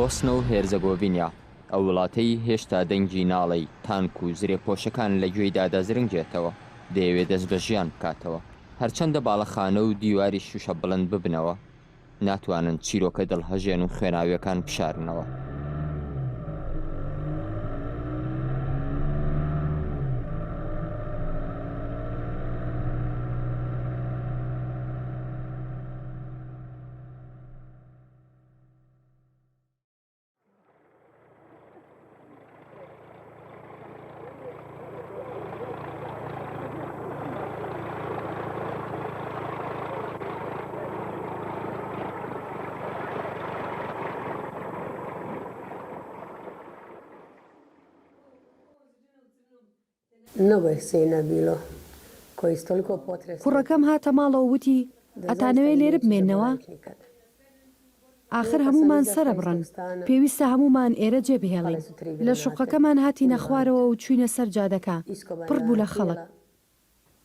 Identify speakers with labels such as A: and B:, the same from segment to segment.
A: بۆسنە و هێرزەگۆڤینیا، ئەو وڵاتەی هێشتا دەنگی ناڵەی تانک و زرێپۆشەکان لە گوێیدا دەزرنگێتەوە، دەیەوێ دەست بە ژیان بکاتەوە. هەرچەندە باڵەخانە و دیواری شووشە بڵند ببنەوە، ناتوانن چیرۆکە دڵهەژێن و خوێناویەکان بشارنەوە.
B: کوڕەکەم هاتە ماڵەوە وتی، ئەتانەوێ لێرە بمێننەوە؟ ئاخر هەموومان سەرەبڕن، پێویستە هەموومان ئێرە جێ بهێڵین. لە شوقەکەمان هاتینە خوارەوە و چووینە سەر جادەکە، پڕ بوو لە خەڵک.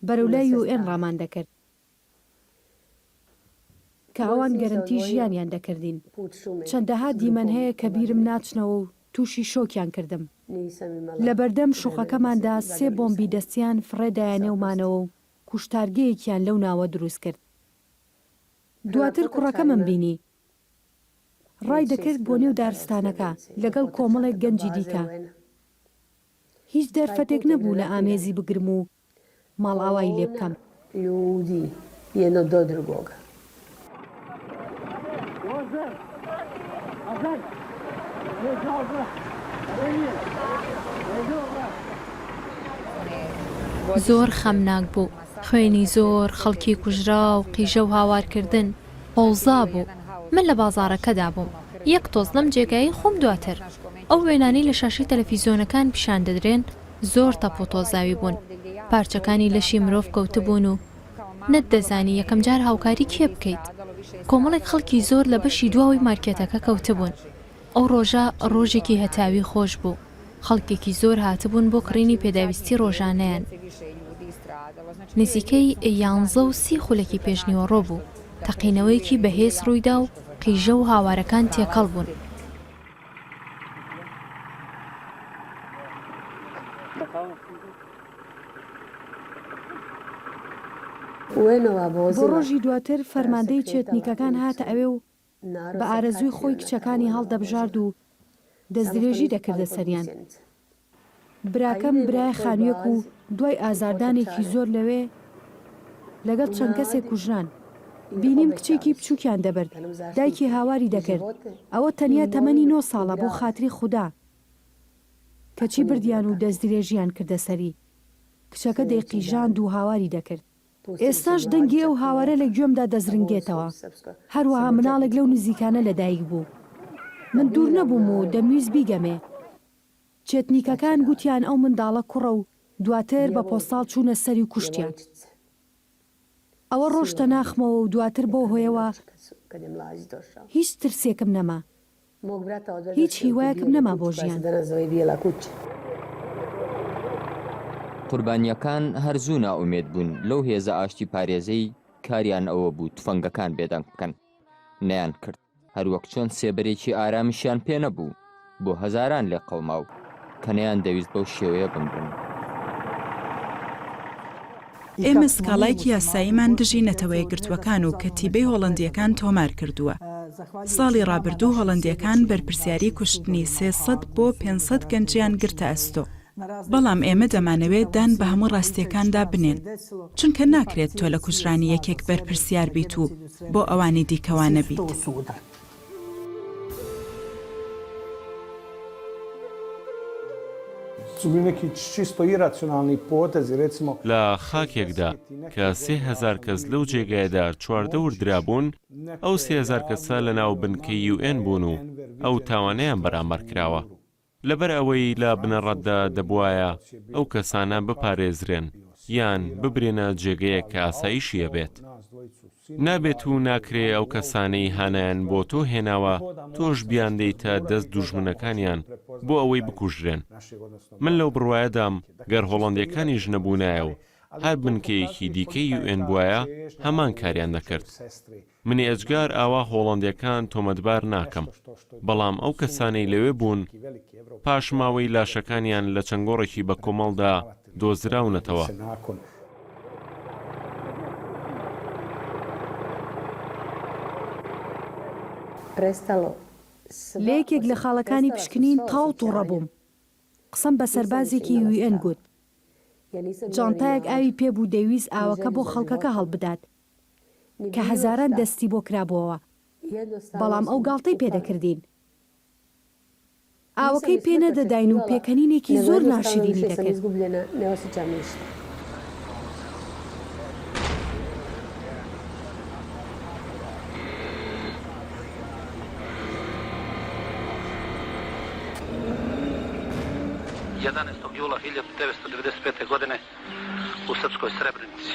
B: بەرەو لای یو ئێن ڕامان دەکرد. کە ئەوان گەرەنتی ژیانیان دەکردین. چەندەها دیمەن هەیە کە بیرم ناچنەوە و تووشی شۆکیان کردم. لەبەردەم شوقەکەماندا سێ بۆمبی دەستیان فڕێدایە نێومانەوە و کوشتارگەیەکیان لەو ناوە دروست کرد. دواتر کوڕەکەمم بینی. ڕای دەکرد بۆ نێو دارستانەکە لەگەڵ کۆمەڵێک گەنجی دیکە. هیچ دەرفەتێک نەبوو لە ئامێزی بگرم و ماڵئاوایی لێ بکەم.
C: زۆر خەمناک بوو، خوێنی زۆر، خەڵکی کوژراو، قیژە و هاوارکردن، فەوزا بوو. من لە بازاڕەکەدا بووم، یەک تۆز لەم جێگایەی خۆم دواتر. ئەو وێنانەی لە شاشەی تەلەفیزیۆنەکان پیشان دەدرێن زۆر تەپ و تۆزاوی بوون، پارچەکانی لەشی مرۆڤ کەوتبوون و نەتدەزانی یەکەمجار هاوکاری کێ بکەیت. کۆمەڵێک خەڵکی زۆر لە بەشی دواوەی مارکێتەکە کەوتبوون. ئەو ڕۆژە ڕۆژێکی هەتاوی خۆش بوو، خەڵکێکی زۆر هاتبوون بۆ کڕینی پێداویستی ڕۆژانەیان. نزیکەی یانزە و سی خولەکی پێشنیوەڕۆ بوو، تەقینەوەیەکی بەهێز ڕوویدا و قیژە و هاوارەکان تێکەڵ بوون.
B: بۆ ڕۆژی دواتر فەرماندەی چێتنیکەکان هاتە ئەوێ و بە ئارەزووی خۆی کچەکانی هەڵدەبژارد و دەستدرێژی دەکردە سەریان. براکەم برایە خانوویەک و دوای ئازاردانێکی زۆر لەوێ لەگەڵ چەند کەسێک کوژران. بینیم کچێکی بچووکیان دەبرد، دایکی هاواری دەکرد، ئەوە تەنیا تەمەنی نۆ ساڵە بۆ خاتری خودا. کەچی بردیان و دەستدرێژیان کردە سەری. کچەکە دەیقیژاند و هاواری دەکرد. ئێستاش دەنگی ئەو هاوارە لە گوێمدا دەزرنگێتەوە. هەروەها مناڵێک لەو نزیکانە لەدایک بوو. من دوور نەبووم و دەمویست بیگەمێ. چێتنیکەکان گوتیان ئەو منداڵە کوڕە و دواتر بە پۆستاڵ چوونە سەری و کوشتیان. ئەوە ڕۆشتە ناخمەوە و دواتر بەو هۆیەوە هیچ ترسێکم نەما. هیچ هیوایەکم نەما بۆ ژیان.
A: قوربانییەکان هەر زوو نائومێد بوون لەو هێزە ئاشتیپارێزەی کاریان ئەوە بوو تفەنگەکان بێدەنگ بکەن. نەیانکرد. هەروەک چۆن سێبەرێکی ئارامیشیان پێ نەبوو بۆ هەزاران لێقەوماو کە نەیاندەویست بەو شێوەیە بمرن.
D: ئێمە سکاڵایەکی یاساییمان دژی نەتەوەیەکگرتووەکان و کەتیبەی هۆڵەندییەکان تۆمار کردووە. ساڵی ڕابردوو هۆڵەندییەکان بەرپرسیاری کوشتنی 300 بۆ 500 گەنجیان گرتە ئەستۆ. بەڵام ئێمە دەمانەوێت دان بە هەموو ڕاستییەکاندا بنێن، چونکە ناکرێت تۆ لە کوژرانی یەکێک بەرپرسیار بیت و بۆ ئەوانی دیکە وا نەبیت.
E: لە خاکێکدا کە 3000 کەس لەو جێگایەدا چواردەور درابوون، ئەو 3000 کەسە لەناو بنکەی یوئێن بوون و ئەو تاوانەیان بەرامبەر کراوە. لەبەر ئەوەی لە بنەڕەتدا دەبوایە ئەو کەسانە بپارێزرێن یان ببرێنە جێگەیەک کە ئاسایشی هەبێت. نابێت و ناکرێ ئەو کەسانەی هانایان بۆ تۆ هێناوە تۆش بیاندەیتە دەست دوژمنەکانیان بۆ ئەوەی بکوژرێن. من لەو بڕوایەدام گەر هۆڵەندیەکانیش نەبوونایە و. هەر بنکەیەکی دیکەی یوئێن بوایە هەمان کاریان دەکرد. من ئێجگار ئاوا هۆڵەندیەکان تۆمەتبار ناکەم، بەڵام ئەو کەسانەی لەوێ بوون پاشماوەی لاشەکانیان لە چەند گۆڕێکی بەکۆمەڵدا دۆزراونەتەوە.
B: لە یەکێک لە خاڵەکانی پشکنین تەواو توڕە بووم. قسەم بە سەربازێکی یوئێن گوت. جانتایەک ئاوی پێ بوو دەیویست ئاوەکە بۆ خەڵکەکە هەڵبدات کە هەزاران دەستی بۆ کرابووەوە، بەڵام ئەو گاڵتەی پێ دەکردین. ئاوەکەی پێ نەدەداین و پێکەنینێکی زۆر ناشرینی دەکرد.
F: u srpskoj Srebrenici.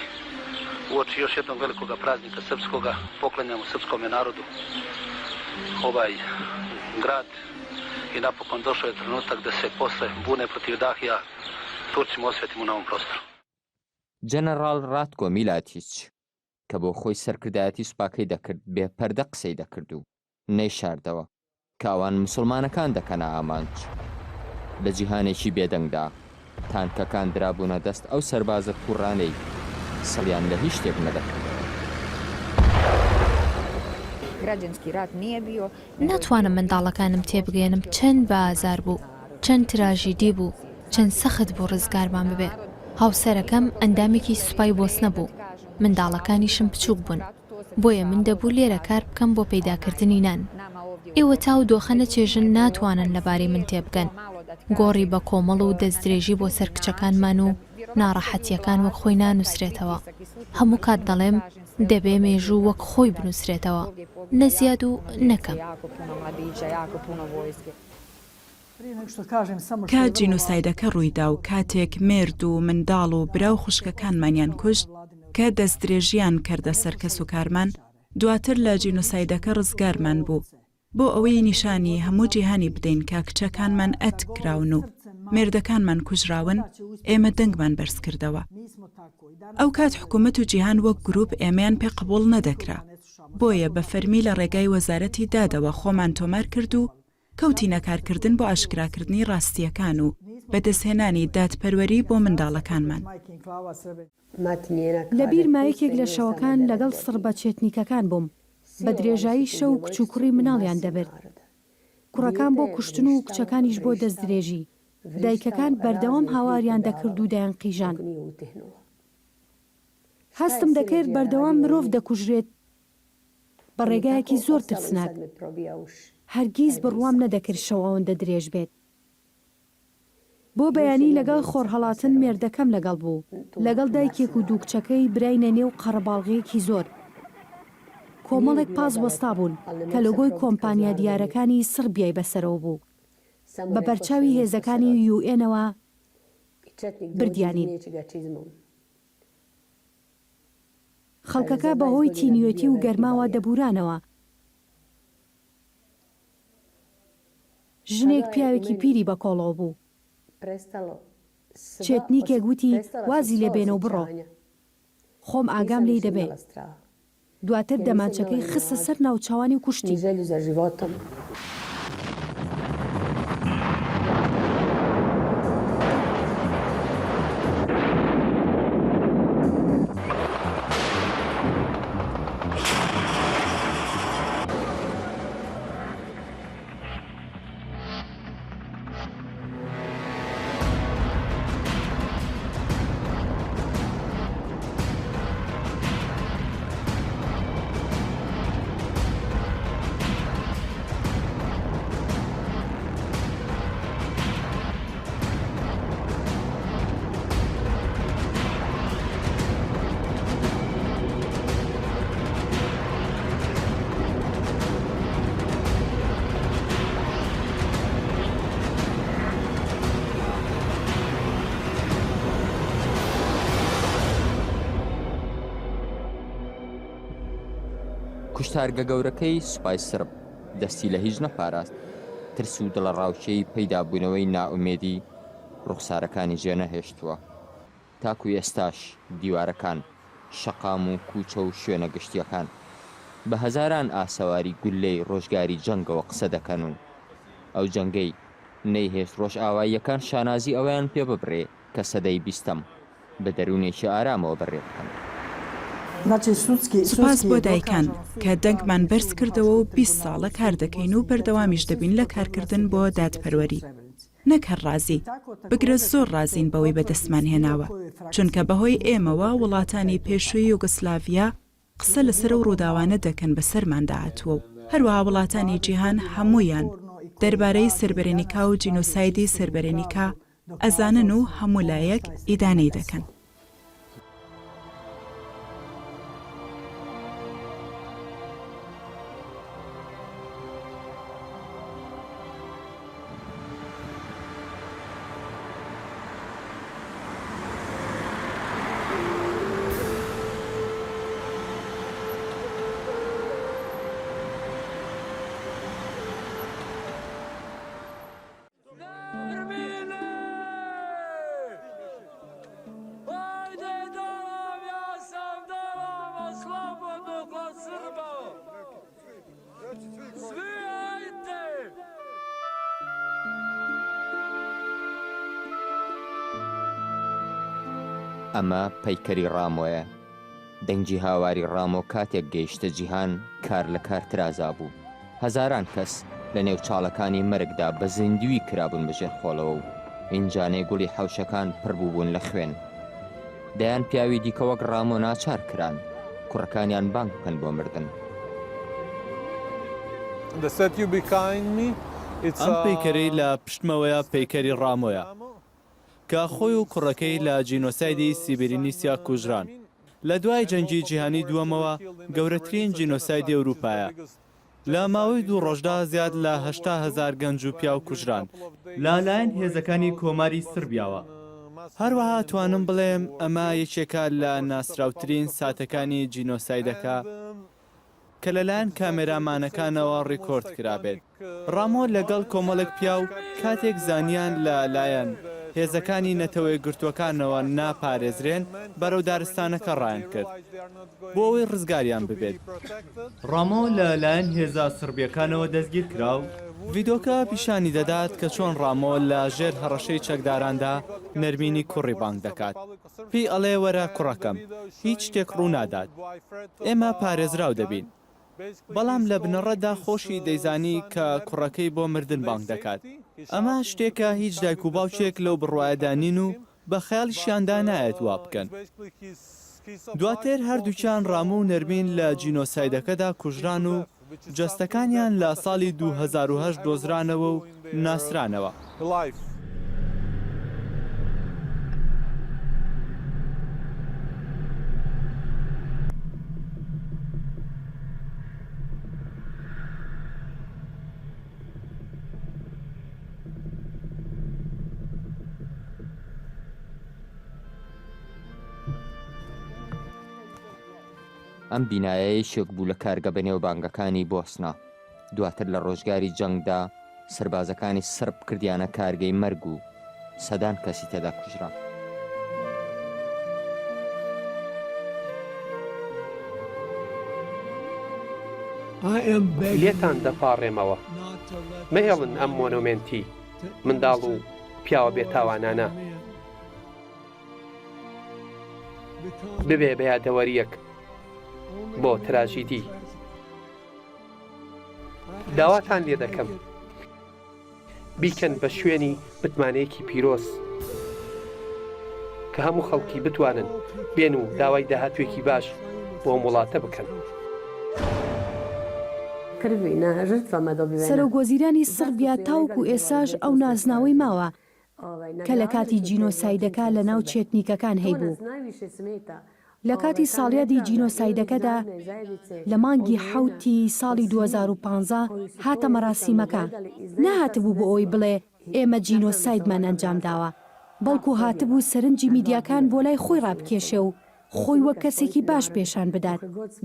F: Uoči još jednog velikoga praznika srpskoga poklanjamo srpskome narodu ovaj grad i napokon došao je trenutak da se posle bune protiv Dahija Turcima osvetimo na ovom prostoru.
A: جەنەڕاڵ ڕاتکۆ میلاتیچ کە بۆ خۆی سەرکردایەتی سوپاکەی دەکرد بێ پەردە قسەی دەکرد و نەیشاردەوە کە ئەوان موسڵمانەکان دەکەنە ئامانج. لە جیهانێکی بێدەنگدا، تانکەکان درابوونە دەست ئەو سەربازە تووڕانەی سڵیان لە هیچ شتێک نەدەکردەوە.
C: ناتوانم منداڵەکانم تێبگەیەنم چەند بە ئازار بوو، چەند تراژیدی بوو، چەند سەخت بوو ڕزگارمان ببێ. هاوسەرەکەم ئەندامێکی سوپای بۆسنە بوو، منداڵەکانیشم بچووک بوون. بۆیە من دەبوو لێرە کار بکەم بۆ پەیداکردنی نان. ئێوە تا ئەو دۆخە نەچێژن ناتوانن لەبارەی من تێبگەن. گۆڕی بە کۆمەڵ و دەستدرێژی بۆ سەر کچەکانمان و ناڕەحەتییەکان وەک خۆی نانووسرێتەوە. هەموو کات دەڵێم دەبێ مێژوو وەک خۆی بنووسرێتەوە، نە زیاد و نە کەم.
D: کە جینۆسایدەکە ڕوویدا و کاتێک مێرد و منداڵ و برا و خوشکەکانمانیان کوشت، کە دەستدرێژییان کردە سەر کەسوکارمان، دواتر لە جینۆسایدەکە ڕزگارمان بوو، بۆ ئەوەی نیشانی هەموو جیهانی بدەین کە کچەکانمان ئەتک کراون و مێردەکانمان کوژراون، ئێمە دەنگمان بەرزکردەوە. ئەوکات حکومەت و جیهان وەک گروپ ئێمەیان پێ قبوڵ نەدەکرا، بۆیە بە فەرمی لە ڕێگای وەزارەتی دادەوە خۆمان تۆمار کرد و کەوتینە کارکردن بۆ ئاشکراکردنی ڕاستییەکان و بەدەستهێنانی دادپەروەری بۆ منداڵەکانمان.
B: لە بیرمە یەکێک لە شەوەکان لەگەڵ سڕبە چێتنیکەکان بووم، بە درێژایی شەو کچ و کوڕی مناڵیان دەبرد. کوڕەکان بۆ کوشتن و کچەکانیش بۆ دەستدرێژی. دایکەکان بەردەوام هاواریان دەکرد و دەیانقیژاند. هەستم دەکرد بەردەوام مرۆڤ دەکوژرێت بە ڕێگایەکی زۆر ترسناک. هەرگیز بڕوام نەدەکرد شەو ئەوەندە درێژ بێت. بۆ بەیانی لەگەڵ خۆرهەڵاتن مێردەکەم لەگەڵ بوو، لەگەڵ دایکێک و دوو کچەکەی براینە نێو قەڕەباڵغییەکی زۆر. کۆمەڵێک پاس وەستابوون کە لۆگۆی کۆمپانیا دیارەکانی سڕبیای بەسەرەوە بوو. بە بەرچاوی هێزەکانی یوئێنەوە بردیانین. خەڵکەکە بەهۆی تینوێتی و گەرماوە دەبوورانەوە. ژنێک پیاوێکی پیری بە کۆڵەوە بوو. چێتنیکێک وتی، وازی لێ بێنە و بڕۆ. خۆم ئاگام لێی دەبێ. دواتر دەمانچەکەی خستە سەر ناوچاوانی و کوشتی.
A: کوشتارگە گەورەکەی سوپای سرب دەستی لە هیچ نەپاراست، ترس و دڵەڕاوکێی پەیدابوونەوەی نائومێدی ڕوخسارەکانی جێنەهێشتووە. تاکو ئێستاش دیوارەکان، شەقام و کوچە و شوێنە گشتییەکان بە هەزاران ئاسەواری گوللەی ڕۆژگاری جەنگەوە قسە دەکەن و ئەو جەنگەی نەیهێشت ڕۆژئاواییەکان شانازی ئەوەیان پێ ببڕێ کە سەدەی بیستەم بە دەروونێکی ئارامەوە بەڕێ بکەن.
D: سوپاس بۆ دایکان کە دەنگمان بەرز کردەوە و 20 ساڵە کار دەکەین و بەردەوامیش دەبین لە کارکردن بۆ دادپەروەری. نەک هەر ڕازی، بگرە زۆر ڕازین بەوەی بەدەستمان هێناوە، چونکە بەهۆی ئێمەوە وڵاتانی پێشووی یوگۆسلاڤیا قسە لەسەر ئەو ڕووداوانە دەکەن بەسەرماندا هاتووە و هەروەها وڵاتانی جیهان هەموویان دەربارەی سربرێنیکا و جینۆسایدی سربرێنیکا ئەزانن و هەموو لایەک ئیدانەی دەکەن.
A: ئەمە پەیکەری ڕامۆیە. دەنگی هاواری ڕامۆ کاتێک گەیشتە جیهان کار لە کار ترازابوو. هەزاران کەس لە نێو چاڵەکانی مەرگدا بە زیندووی کرابوون بە ژێر خۆڵەوە و ئینجانەی گوڵی حەوشەکان پڕ بووبوون لە خوێن. دەیان پیاوی دیکە وەک ڕامۆ ناچار کران کوڕەکانیان بانگ بکەن بۆ مردن.
G: ئەم پەیکەرەی لە پشتمەوەیە پەیکەری ڕامۆیە. کە خۆی و کوڕەکەی لە جینۆسایدی سیبرینیسیا کوژران. لە دوای جەنگی جیهانی دووەمەوە گەورەترین جینۆسایدی ئەوروپایە. لە ماوەی دوو ڕۆژدا زیاد لە 80 هەزار گەنج و پیاو کوژران. لە لایەن هێزەکانی کۆماری سربیاوە. هەروەها توانم بڵێم ئەمە یەکێکە لە ناسراوترین ساتەکانی جینۆسایدەکە کە لەلایەن کامێرامانەکانەوە ڕیکۆرد کرابێت. ڕامۆ لەگەڵ کۆمەڵێک پیاو کاتێک زانیان لە لایەن هێزەکانی نەتەوەیەکگرتووەکانەوە ناپارێزرێن بەرەو دارستانەکە ڕایانکرد بۆ ئەوەی ڕزگاریان ببێت. ڕامۆ لە لایەن هێزە سڕبییەکانەوە دەستگیرکرا و ڤیدۆکە پیشانی دەدات کە چۆن ڕامۆ لە ژێر هەڕەشەی چەکداراندا نەرمینی کوڕی بانگ دەکات. پێی ئەڵێ وەرە کوڕەکەم، هیچ شتێک ڕوونادات. ئێمە پارێزراو دەبین. بەڵام لە بنەڕەتدا خۆشی دەیزانی کە کوڕەکەی بۆ مردن بانگ دەکات. ئەمە شتێکە هیچ دایک و باوکێک لەو بڕوایەدا نین و بە خەیاڵیشیاندا نایەت وا بکەن. دواتر هەردووکیان ڕامۆ و نەرمین لە جینۆسایدەکەدا کوژران و جەستەکانیان لە ساڵی 2008 دۆزرانەوە و ناسرانەوە.
A: ئەم بینایە یەکێک بوو لە کارگە بەنێوبانگەکانی بۆسنە، دواتر لە ڕۆژگاری جەنگدا سەربازەکانی سڕب کردیانە کارگەی مەرگ و سەدان کەسی تێدا کوژران.
H: لێتان دەپاڕێمەوە مەهێڵن ئەم مۆنۆمێنتی منداڵ و پیاوە بێتاوانانە ببێ بە یادەوەرییەک بۆ تراژیدی. داواتان لێ دەکەم بیکەن بە شوێنی متمانەیەکی پیرۆز کە هەموو خەڵکی بتوانن بێن و داوای داهاتوێکی باش بۆ ئەم وڵاتە بکەن.
B: سەرۆکوەزیرانی سڕبیا تاوەکو ئێستاش ئەو نازناوەی ماوە کە لە کاتی جینۆسایدەکە لە ناو چێتنیکەکان هەیبوو. لە کاتی ساڵیادی جینۆسایدەکەدا لە مانگی حەوت ی ساڵی 2015 هاتە مەراسیمەکە، نەهاتبوو بۆ ئەوەی بڵێ ئێمە جینۆسایدمان ئەنجامداوە، بەڵکو هاتبوو سەرنجی میدیاکان بۆ لای خۆی ڕابکێشێ و خۆی وەک کەسێکی باش پێشان بدات.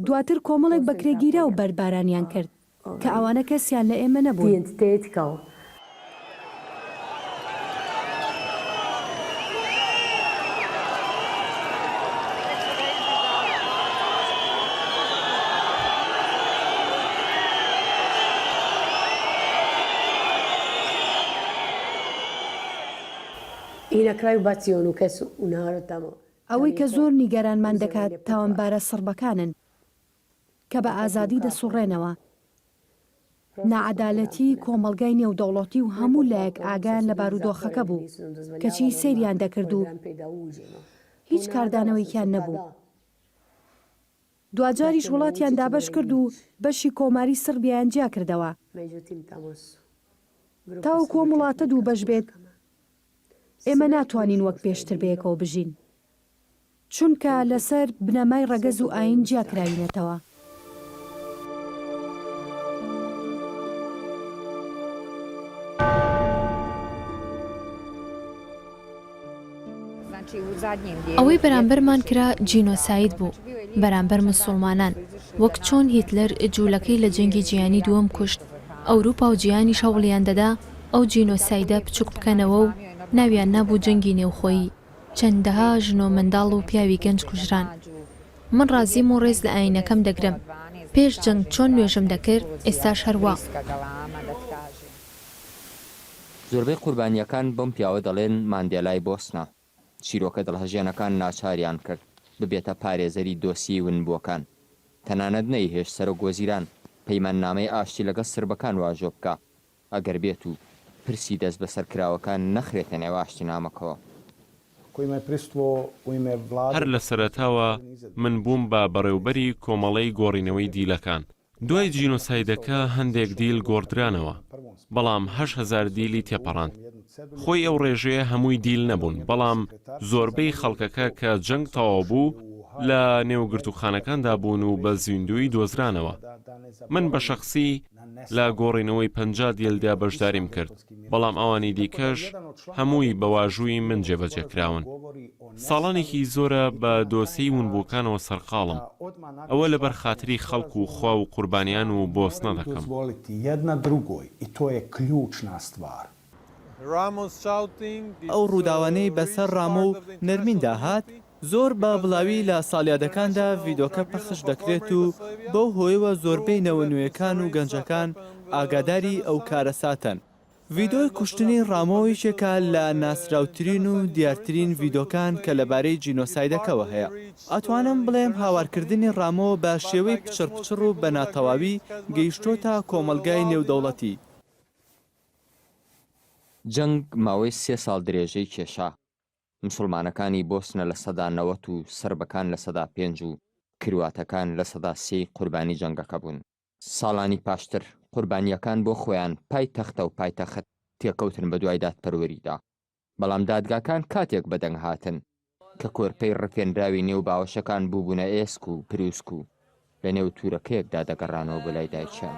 B: دواتر کۆمەڵێک بەکرێگیراو بەردبارانیان کرد. کە ئەوانە کەسیان لە ئێمە نەبوون. ئەوەی کە زۆر نیگەرانمان دەکات تاوانبارە سڕبەکانن کە بە ئازادی دەسوڕێنەوە. ناعەدالەتیی کۆمەڵگای نێودەوڵەتی و هەموو لایەک ئاگایان لە بارودۆخەکە بوو، کەچی سەیریان دەکرد و هیچ کاردانەوەیکیان نەبوو. دواجاریش وڵاتیان دابەش کرد و بەشی کۆماری سڕبیایان جیا کردەوە. تاوەکو ئەم وڵاتە دووبەش بێت، ئێمە ناتوانین وەک پێشتر بەیەکەوە بژین. چونکە لەسەر بنەمای ڕەگەز و ئایین جیا کراوینەتەوە.
C: ئەوەی بەرامبەرمان کرا جینۆساید بوو بەرامبەر مسوڵمانان، وەک چۆن هیتلەر جوولەکەی لە جەنگی جیهانی دووەم کوشت، ئەوروپا و جیهانیش هەوڵیان دەدا ئەو جینۆسایدە بچوک بکەنەوە و ناویان نابوو جەنگی نێوخۆیی، چەندەها ژن و منداڵ و پیاوی گەنج کوژران. من ڕازیم و ڕێز لە ئایینەکەم دەگرم، پێش جەنگ چۆن نوێژم دەکرد ئێستاش هەروا.
A: زۆربەی قوربانییەکان بەم پیاوە دەڵێن ماندێلای بۆسنە. چیرۆکە دڵهەژێنەکان ناچاریان کرد ببێتە پارێزەری دۆسیەی ونبووەکان. تەنانەت نەیهێشت سەرۆک وەزیران پەیماننامەی ئاشتی لەگەڵ سربەکان واژۆ بکا، ئەگەر بێت و پرسی دەستبەسەرکراوەکان نەخرێتە نێو ئاشتینامەکەوە.
E: هەر لە سەرەتاوە من بووم بە بەڕێوبەری کۆمەڵەی گۆڕینەوەی دیلەکان. دوای جینۆسایدەکە هەندێک دیل گۆڕدرانەوە، بەڵام 8000 دیلی تێپەڕاند. خۆی ئەو ڕێژەیە هەمووی دیل نەبوون، بەڵام زۆربەی خەڵکەکە کە جەنگ تەواو بوو لە نێو گرتووخانەکاندا بوون و بە زیندوویی دۆزرانەوە. من بە شەخسی لە گۆڕینەوەی 50 دیلدا بەشداریم کرد، بەڵام ئەوانی دیکەش هەمووی بە واژووی من جێبەجێ کراون. ساڵانێکی زۆرە بە دۆسێی ونبووەکانەوە سەرقاڵم. ئەوە لەبەر خاتری خەڵک و خوا و قوربانیان و بۆسنە دەکەم.
G: ئەو ڕووداوانەی بەسەر ڕامۆ و نەرمیندا هات، زۆر بە بڵاوی لە ساڵیادەکاندا ڤیدۆکە پەخش دەکرێت و بەو هۆیەوە زۆربەی نەوە نوێیەکان و گەنجەکان ئاگاداری ئەو کارەساتەن. ڤیدۆی کوشتنی ڕامۆ یەکێکە لە ناسراوترین و دیارترین ڤیدۆکان کە لەبارەی جینۆسایدەکەوە هەیە. ئەتوانم بڵێم هاوارکردنی ڕامۆ بە شێوەی پچڕ پچڕ و بە ناتەواوی گەیشتۆتە کۆمەڵگای نێودەوڵەتی.
A: جەنگ ماوەی سێ ساڵ درێژەی کێشا. مسوڵمانەکانی بۆسنە 90% و سربەکان 5% و کرواتەکان سێ ی قوربانی جەنگەکە بوون. ساڵانی پاشتر قوربانییەکان بۆ خۆیان پایتەختە و پایتەخت تێکەوتن بەدوای دادپەروەریدا، بەڵام دادگاکان کاتێک بەدەنگ هاتن کە کۆرپەی ڕفێنراوی نێو باوەشەکان بووبوونە ئێسک و پروسک و لەنێو تورەکەیەکدا دەگەڕانەوە بۆ لای دایکیان.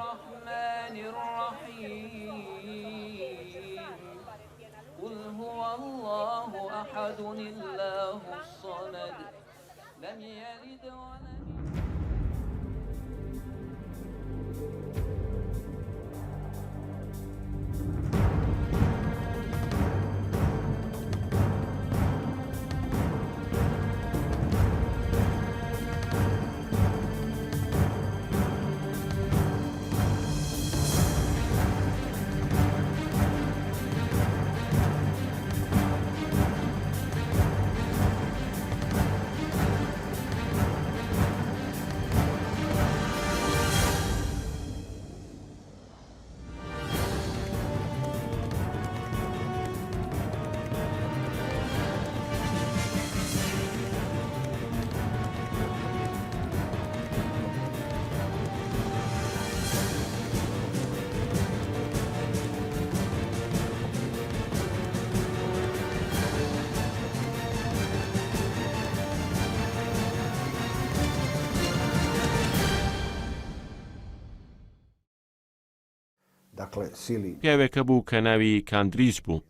E: پیاوێک هەبوو کە ناوی کاندریچ بوو،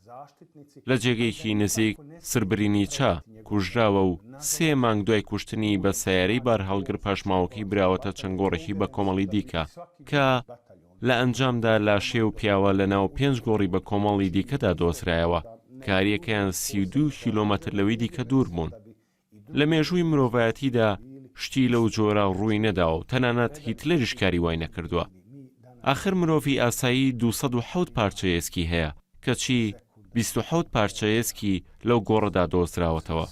E: لە جێگەیەکی نزیک سربرینیچا کوژراوە و سێ مانگ دوای کوشتنی بە سەیارەی بارهەڵگر پاشماوەکەی براوەتە چەند گۆڕێکی بەکۆمەڵی دیکە کە لە ئەنجامدا لاشەی ئەو پیاوە لە ناو پێنج گۆڕی بەکۆمەڵی دیکەدا دۆزرایەوە کە هەریەکەیان 32 کیلۆمەتر لەوی دیکە دوور بوون. لە مێژووی مرۆڤایەتیدا شتی لەو جۆرە ڕووی نەداوە و تەنانەت هیتلەریش کاری وای نەکردووە. ئاخر مرۆڤی ئاسایی 207 پارچە ئێسکی هەیە، کەچی. 27 پارچە ئێسکی لەو گۆڕەدا دۆزراوەتەوە.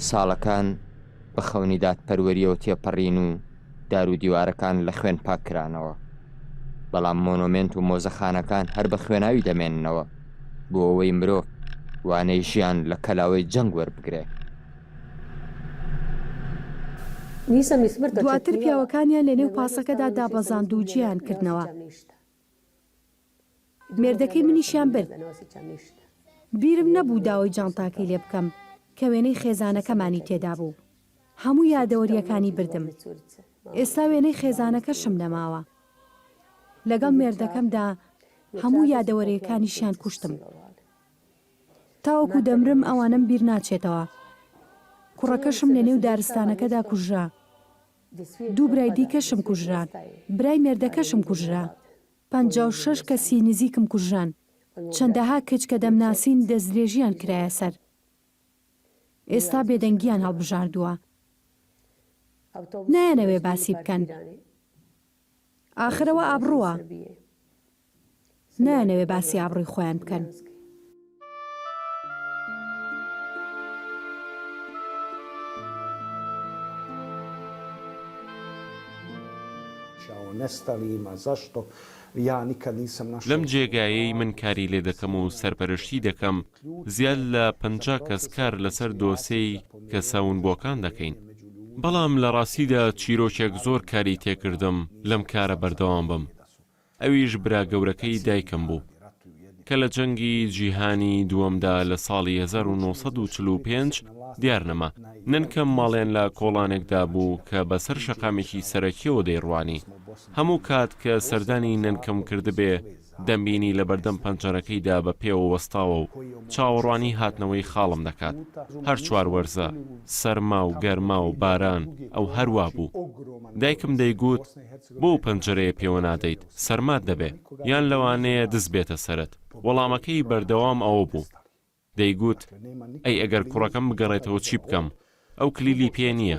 A: ساڵەکان بە خەونی دادپەروەرییەوە تێپەڕین و دار و دیوارەکان لە خوێن پاک کرانەوە، بەڵام مۆنۆمێنت و مۆزەخانەکان هەر بە خوێناوی دەمێننەوە، بۆ ئەوەی مرۆڤ وانەی ژیان لە کەلاوەی جەنگ وەربگرێ.
B: دواتر پیاوەکانیان لەنێو پاسەکەدا دابەزاند و جێیان کردنەوە. مێردەکەی منیشیان برد. بیرم نەبوو داوای جانتاکەی لێ بکەم کە وێنەی خێزانەکەمانی تێدا بوو. هەموو یادەوەرییەکانی بردم. ئێستا وێنەی خێزانەکەشم نەماوە. لەگەڵ مێردەکەمدا هەموو یادەوەرییەکانیشیان کوشتم. تاوەکو دەمرم ئەوانەم بیر ناچێتەوە. کوڕەکەشم لەنێو دارستانەکەدا کوژرا. دوو برای دیکەشم کوژران. برای مێردەکەشم کوژرا. 56 کەسی نزیکم کوژران. چەندەها کچ کە دەمناسین دەستدرێژییان کرایە سەر. ئێستا بێدەنگییان هەڵبژاردووە. نایانەوێ باسی بکەن. ئاخر ئەوە ئابڕووە. نایانەوێ باسی ئابڕووی خۆیان بکەن.
E: لەم جێگایەی من کاری لێ دەکەم و سەرپەرشتی دەکەم، زیاد لە 50 کەس کار لەسەر دۆسێی کەسە ونبووەکان دەکەین. بەڵام لە ڕاستیدا چیرۆکێک زۆر کاری تێکردم لەم کارە بەردەوام بم. ئەویش برا گەورەکەی دایکم بوو، کە لە جەنگی جیهانی دووەمدا لە ساڵی 1945 دیار نەما. نەنکم ماڵیان لە کۆڵانێکدا بوو کە بەسەر شەقامێکی سەرەکییەوە دەیڕوانی. هەموو کات کە سەردانی نەنکم کردبێ، دەمبینی لەبەردەم پەنجەرەکەیدا بە پێوە وەستاوە و چاوەڕوانی هاتنەوەی خاڵم دەکات. هەر چوار وەرزە، سەرما و گەرما و باران، ئەو هەر وا بوو. دایکم دەیگوت، بۆ ئەو پەنجەرەیە پێوە نادەیت، سەرمات دەبێ، یان لەوانەیە دز بێتە سەرت. وەڵامەکەی بەردەوام ئەوە بوو. دەیگوت، ئەی ئەگەر کوڕەکەم بگەڕێتەوە چی بکەم؟ ئەو کلیلی پێ نییە.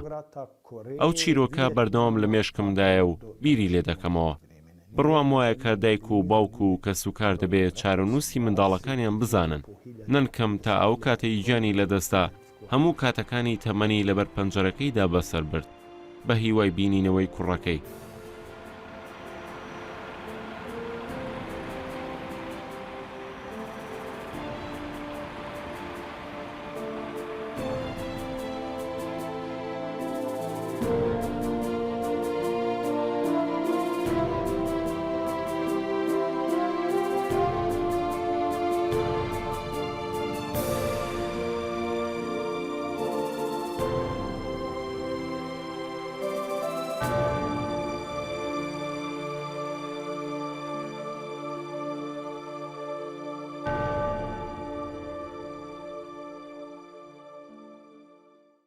E: ئەو چیرۆکە بەردەوام لە مێشکمدایە و بیری لێ دەکەمەوە. بڕوام وایە کە دایک و باوک و کەسوکار دەبێ چارەنووسی منداڵەکانیان بزانن. نەنکم تا ئەو کاتەی گیانی لەدەستدا، هەموو کاتەکانی تەمەنی لەبەر پەنجەرەکەیدا بەسەر برد، بە هیوای بینینەوەی کوڕەکەی.